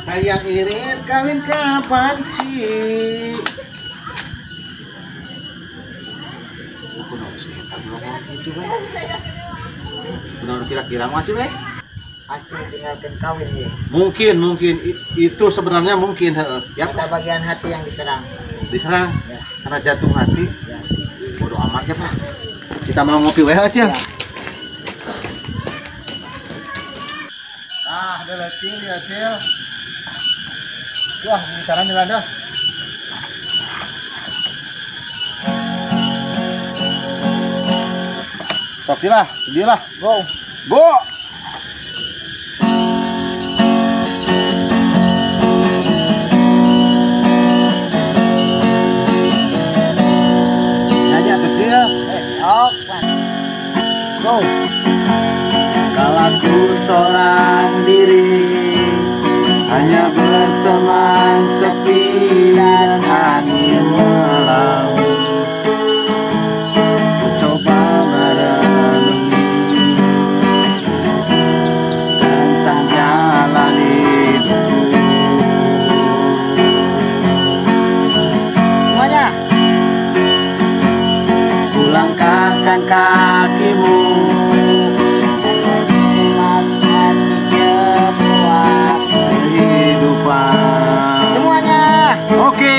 Hayang irit kawin ka panci. Kunaon sih eta ngomong kitu we? Kunaon kira-kira mah we? Pasti tinggalkan kawin ya. Mungkin itu sebenarnya mungkin heeh. Ya ada bagian hati yang diserang. Diserang? Ya. Karena jatuh hati. Ya. Bodoh amat ya, Pak. Kita mau ngopi weh aja. Ya. Ah, ada lecil ya, Cil. Wah, gitaran di lada. Sok lah, dia lah. Go. Go. Nyanyi kecil. Go. Kalau ku seorang diri, hanya berteman sepi dan angin melaut. Ku coba merenungi tentang jalan hidupku. Semuanya. Kulangkahkan kakimu kehidupan. Semuanya. Oke.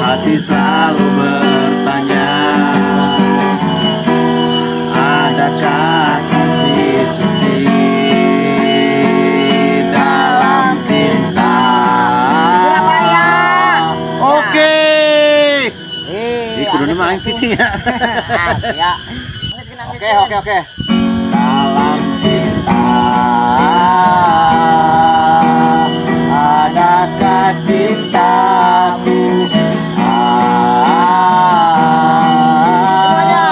Hati selalu bertanya, adakah kasih suci dalam cinta? Surabaya. Oke. Ini kudu main gitu ya. Oke. Dalam cinta, adakah cintaku? Semuanya.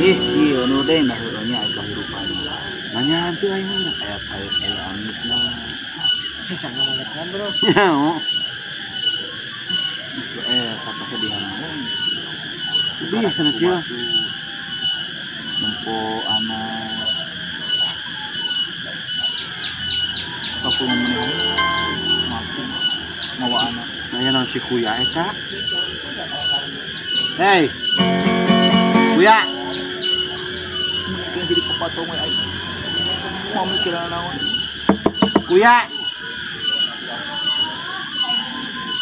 Ih, iya nu deh nah heueuh aya kahirupan. Nanya hantu aing mah. Aya pahit aya amis mah. Bisa ngomong bro. Ya. Kesedihan mah. Sedih sana Cil. Nempo anak. Aku ngomong mati. Mawa anak. Nanya naon si Kuya eta? Hey. Kuya. Mungkin jadi kepatong we aing. Mau mikiran naon? Kuya.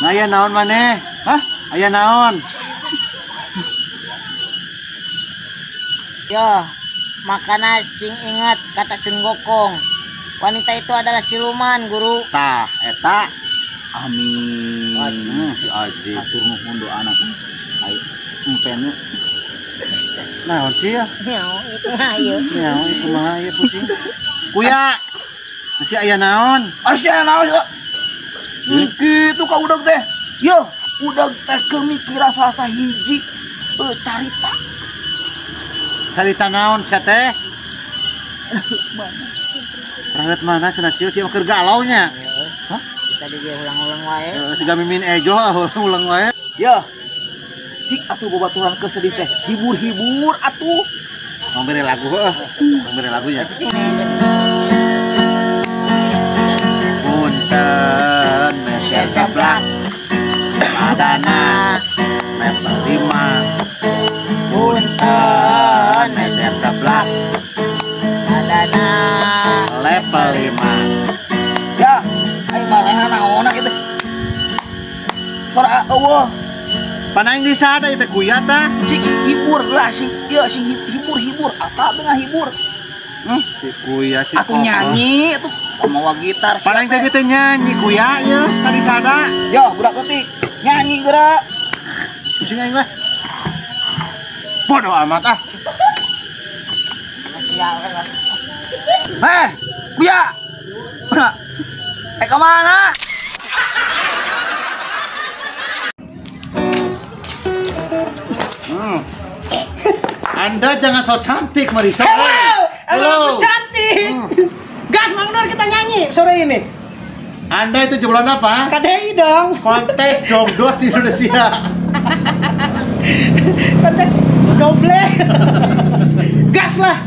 Naya naon maneh? Hah? Aya naon? Ya, makana sing ingat kata Sun Gokong. Wanita itu adalah siluman, guru. Tah, eta. Amin. Si Aji. Atur nuhun doana. Ai empene. Naon sih ya? Nyaho itu mah ieu. Nyaho itu mah ieu pusing. Kuya. Masih aya naon? Masih aya naon? Kitu ka udag teh. Yo, udag teh keur mikiran salah sahiji carita. Carita naon sia teh? Rahet mana cenah Cil, sia keur galau nya. Hah? Kita di ulang-ulang wae. Siga mimin ejo ulang-ulang wae. Yo. Cik atuh babaturan keur sedih teh, hibur-hibur atuh. Mau bere lagu heuh. Mau bere lagunya. Punten meser seblak ladana level 5. Punten meser seblak ladana level 5. Ya, aing marehna naonna kitu. Sora eueuh. Panaing di sada itu Kuya tah. Cik hibur lah sing ieu sing hibur-hibur ata teu ngahibur. Si Kuya si aku nyanyi atuh mawa gitar. Panaing teh teh nyanyi Kuya ye tadi sada. Yo budak leutik nyanyi geura. Pusing aing lah. Bodoh amat ah. Heh, Kuya. Eh kemana? Anda jangan so cantik, Marisa. Hello, hello. Cantik. Gas Mang Nur kita nyanyi sore ini. Anda itu jebolan apa? KDI dong. Kontes dongdot Indonesia. Kontes doble. Gas lah.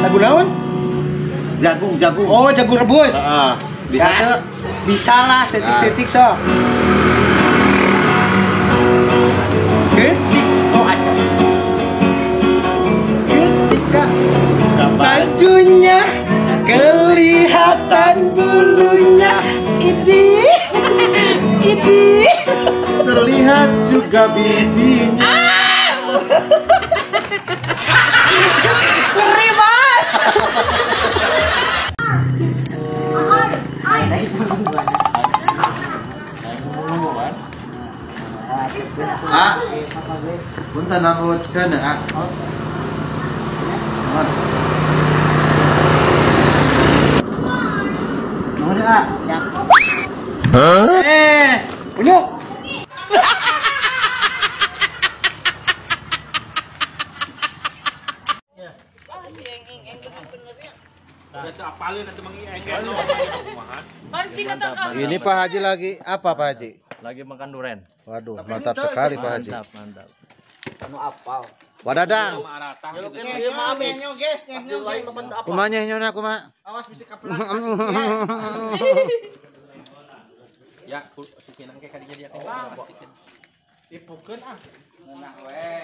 Lagu naon? Jagung, jagung. Oh, jagung rebus. Bisa gas. Bisa lah, setik-setik so. Ketik oh aja. Ketika bajunya kelihatan bulunya, idi, idi. Terlihat juga bijinya. Ngeri mas. Ah, punten aku cenah ah. Nuhun ah. Siap. Hah? Unyu. Ini Pak Haji lagi apa Pak Haji? Lagi makan duren. Waduh, mantap sekali Pak Haji. Mantap, mantap. Anu apal. Wadadang. Kumaha nyenyona kumaha? Awas bisa kapelak. Ya, sikin engke kadinya dia. Ipukeun ah. Ngeunah we.